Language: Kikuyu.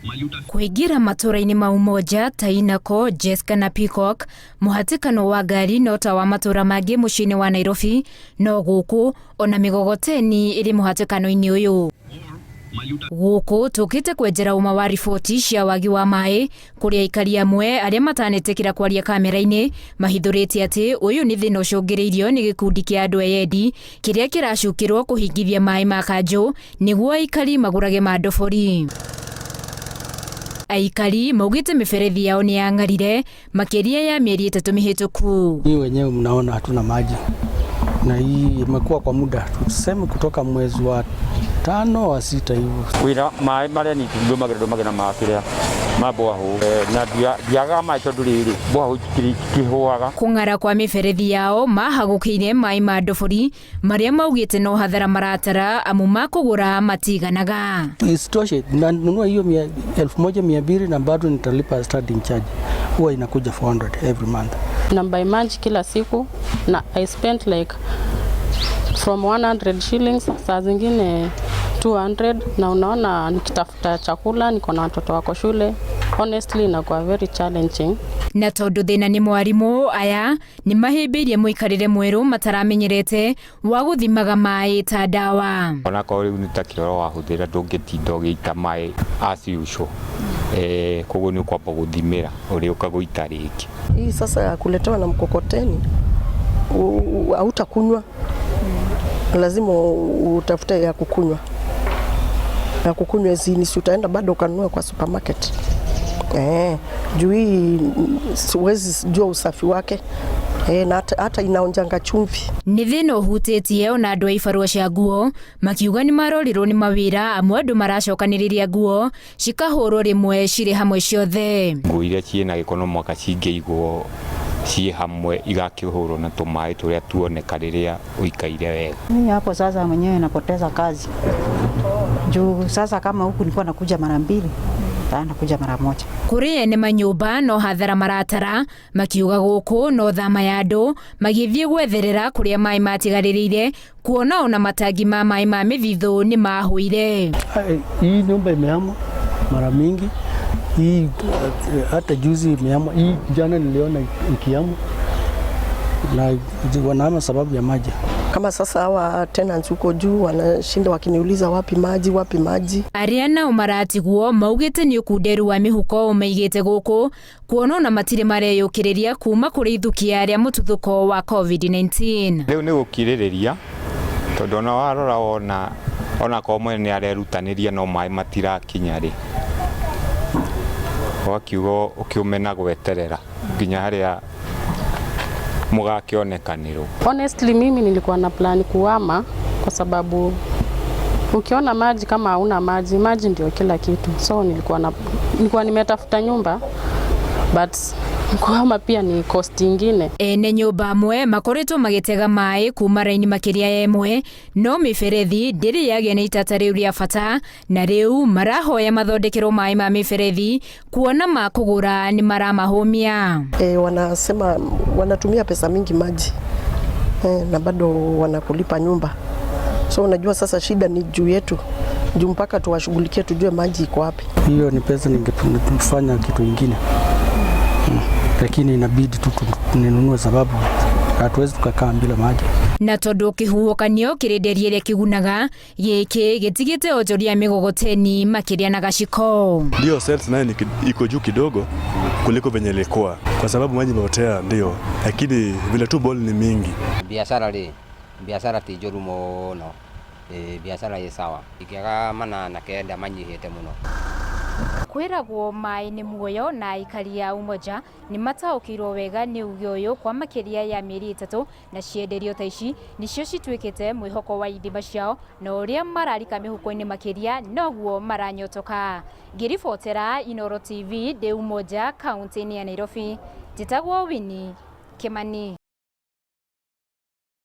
Kũingĩra matũra-inĩ ma Umoja, Tainako, Jesca na Peacock, mũhatĩkano wa ngari no ta wa matũra mangĩ mũciĩ-inĩ wa Nairobi, no gũkũ ona mĩgogoteni ĩrĩ mũhatĩkano-inĩ ũyũ. Gũkũ tũkĩte kwenjera ũma wa riboti cia wagi wa maĩ kũrĩ aikari amwe arĩa matanetĩkĩra kwaria kamera-inĩ mahithũrĩtie atĩ ũyũ nĩ thĩna ũcũngĩrĩirio nĩ gĩkundi kĩa andũ eyendi kĩrĩa kĩracukĩrwo kũhingithia maĩ ma kanjũ nĩguo aikari magũrage ma ndobori. Aikari maugĩte mĩberethi yao nĩ yang'arire makĩria ya mĩeri 3 mĩhĩtũku. Nyinyi wenyewe mnaona hatuna maji na hii imekuwa kwa muda tuseme kutoka mwezi wa 5 wa 6 hivyo. Wĩra maĩ marĩa ni ndũmagĩra na makĩrĩa ma bwahu na ndiagaga maĩ tondũ rĩrĩ bwahu itikĩhũaga. Kũng'ara kwa mĩberethi yao mahagũkĩire maĩ ma ndobori marĩa maugĩte no hathara maratara amu makũgũra matiganaga. Isitoshe nanunua hiyo 1200 na bado nitalipa standing charge, huwa inakuja 400 every month. Na buy maji kila siku na I spent like from 100 shillings saa zingine 200, na unaona nikitafuta chakula niko na watoto wako shule, honestly inakuwa very challenging. Na tondu thina ni mwarimu aya ni mahĩmbĩirie mũikarĩre mwerũ mataramenyerete wa gũthimaga maĩ ta ndawa. Onakorwo rĩu nĩ ta kĩoro wahũthĩra ndũngĩtinda ũgĩita maĩ as usual. Koguo nĩ ũkwamba gũthimĩra ũrĩa ũkagũita rĩngĩ. Hii sasa ya kuletewa na mkokoteni hautakunywa, lazima utafute ya kukunywa. Ya kukunywa zini, si utaenda bado ukanunua kwa supermarket. Juu hii siwezi jua usafi wake. Na hata inaonjanga chumvi. Nĩ thĩna ũhutĩtie ona andũ a ibarũa cia nguo makiuga nĩ marorirwo nĩ mawĩra amwe andũ maracokanĩrĩria nguo cikahũrwo rĩmwe cirĩ hamwe ciothe. Nguo iria ciĩna gĩko no mũhaka cingĩigwo ciĩ hamwe igakĩhũrwo na tũmaĩ tũrĩa tuoneka rĩrĩa ũikaire wega. Mimi hapo sasa mwenyewe napoteza kazi. Juu sasa kama huku nilikuwa nakuja mara 2, nakuja mara 1. Kũrĩ ene manyũmba no hathara maratara makiuga gũkũ no thama ya andũ magĩthiĩ gwetherera kũrĩa maĩ matigarĩrĩire kuona ona matangi ma maĩ ma mĩthithũ nĩ mahũire. Hii nyumba imehama mara mingi. Hii hata juzi imehama, hii jana niliona ikihama na wanahama sababu ya maji. Kama sasa hawa tenants huko juu wanashinda wakiniuliza wapi maji, wapi maji. Arĩa nao maratigwo maugĩte nĩ ũkunderu wa mĩhuko maigĩte gũkũ kuona ona matirĩ mareyũkĩrĩria kuma kũrĩ ithukia rĩa mũtuthũko wa COVID-19. Rĩu nĩ gũkirĩrĩria tondũ ona warora wona onakorwo mwene nĩ arerutanĩria no maĩ matirakinya rĩ, ũgakiuga ũkĩũme na gweterera nginya harĩa mũgakĩonekanĩrwo. Honestly mimi nilikuwa na plan kuhama kwa sababu ukiona maji kama hauna maji, maji ndio kila kitu. So nilikuwa nimetafuta nyumba but kuhama pia ni cost ingine. Ene nyũmba amwe makoretwo magĩtega maĩ kuma raini makĩria ya ĩmwe, no mĩberethi ndĩrĩ yagĩa na itata rĩu rĩa bata, na rĩu marahoya mathondekerwo maĩ ma mĩberethi kuona ma kũgũra nĩ maramahũmia. Wanasema wanatumia pesa mingi maji. Na bado wanakulipa nyumba. So unajua sasa shida ni juu yetu. Juu mpaka tuwashughulikie tujue maji iko wapi. Hiyo ni pesa ningefanya kitu ingine. Lakini inabidi tu ninunue sababu hatuwezi tukakaa bila maji. Na tondu kĩhuhũkanio kĩrĩ nderi ĩrĩa kĩgunaga, gĩkĩ gĩtigĩte onjoria mĩgogoteni makĩria na gaciko. Ndio sales nayo ni iko juu kidogo kuliko venye ilikuwa kwa sababu maji imeotea, ndio, lakini vile tu ball ni mingi. Biashara ri, biashara ti njũru mũno. Biashara ĩ sawa. Ingĩaga 8 9 manyihĩte mũno. Kwĩragwo maĩ nĩ muoyo na aikari a Umoja nĩ mataũkĩirwo wega nĩ uge ũyũ kwa makĩria ya mĩeri 3, na cienderio ta ici nĩcio cituĩkĩte mwĩhoko wa ithima ciao, na ũrĩa mararika mĩhuko-inĩ makĩria noguo maranyotoka. Ngĩribotera Inooro TV ndĩ Umoja, kaunti-inĩ ya Nairobi, njĩtagwo Winnie Kimani.